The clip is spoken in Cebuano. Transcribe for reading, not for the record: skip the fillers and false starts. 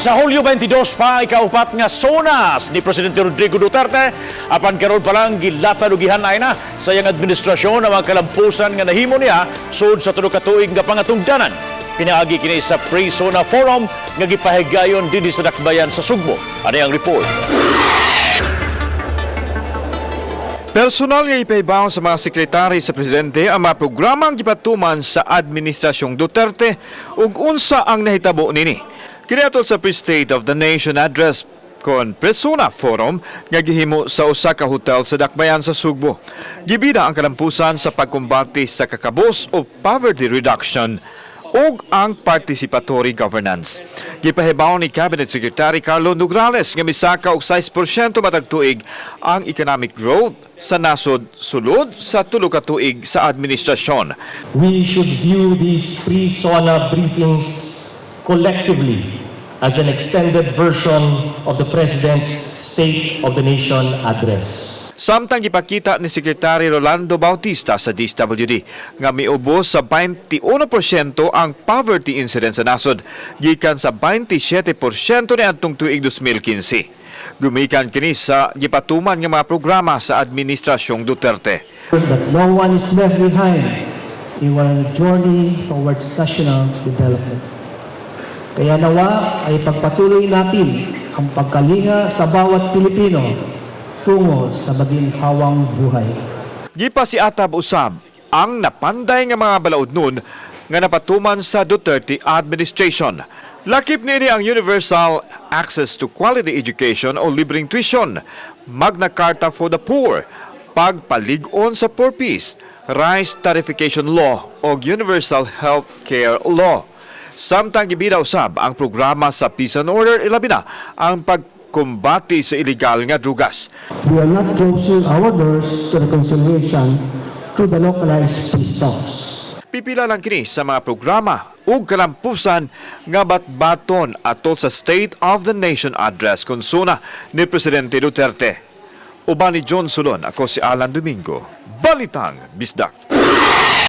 Sa Hulyo 22 pa, ikaupat nga SONAs ni Presidente Rodrigo Duterte, apan karon pa lang gilatad og gihanay na sa iyang administrasyon ang mga kalampusan nga nahimo niya sud sa tulo ka tuig nga pangatungdanan. Pinaagi kini sa Pre-SONA Forum nga gipahigayon dinhi sa Dakbayan sa Sugbo. Ani ang report. Personal nga ipahibaw sa mga sekretary sa presidente ang mga programang gipatuman sa Administrasyong Duterte ug unsa ang nahitabo nini. Kini atol sa Pre-State of the Nation Address kon Pre-SONA Forum nga gihimo sa usa ka hotel sa Dakbayan sa Sugbo. Gibida ang kalampusan sa pagkumbati sa kakabos o poverty reduction ug ang participatory governance. Gipahibaw ni Cabinet Secretary Carlo Nograles nga misaka og 6% matag tuig ang economic growth sa nasod sulod sa tulo ka tuig sa administrasyon. We should view these pre-SONA briefings collectively as an extended version of the President's State of the Nation Address. Samtang gipakita ni Secretary Rolando Bautista sa DSWD nga miubos sa 21% ang poverty incidence sa nasod gikan sa 27% niadtong tuig 2015. Gumikan kini sa gipatuman nga mga programa sa Administrasyong Duterte. That no one is left behind in our journey towards national development. Kaya nawa ay pagpatuloy natin ang pagkalinga sa bawat Pilipino tungo sa maginhawang buhay. Gipasiatab usab ang napanday nga mga balaodnon nga napatuman sa Duterte administration. Lakip niini ang Universal Access to Quality Education o libreng tuition, Magna Carta for the Poor, pagpalig-on sa Poor Peace, Rice Tarification Law o Universal Health Care Law. Samtang gibida usab ang programa sa Peace and Order, ilabi na ang pagkumbati sa illegal nga drugas. We are not closing our doors to reconciliation through the localized peace talks. Pipila lang kini sa mga programa ug kalampusan nga batbaton atol sa State of the Nation Address kon SONA ni Presidente Duterte. Uban ni John Solon, ako si Alan Domingo. Balitang Bisdak.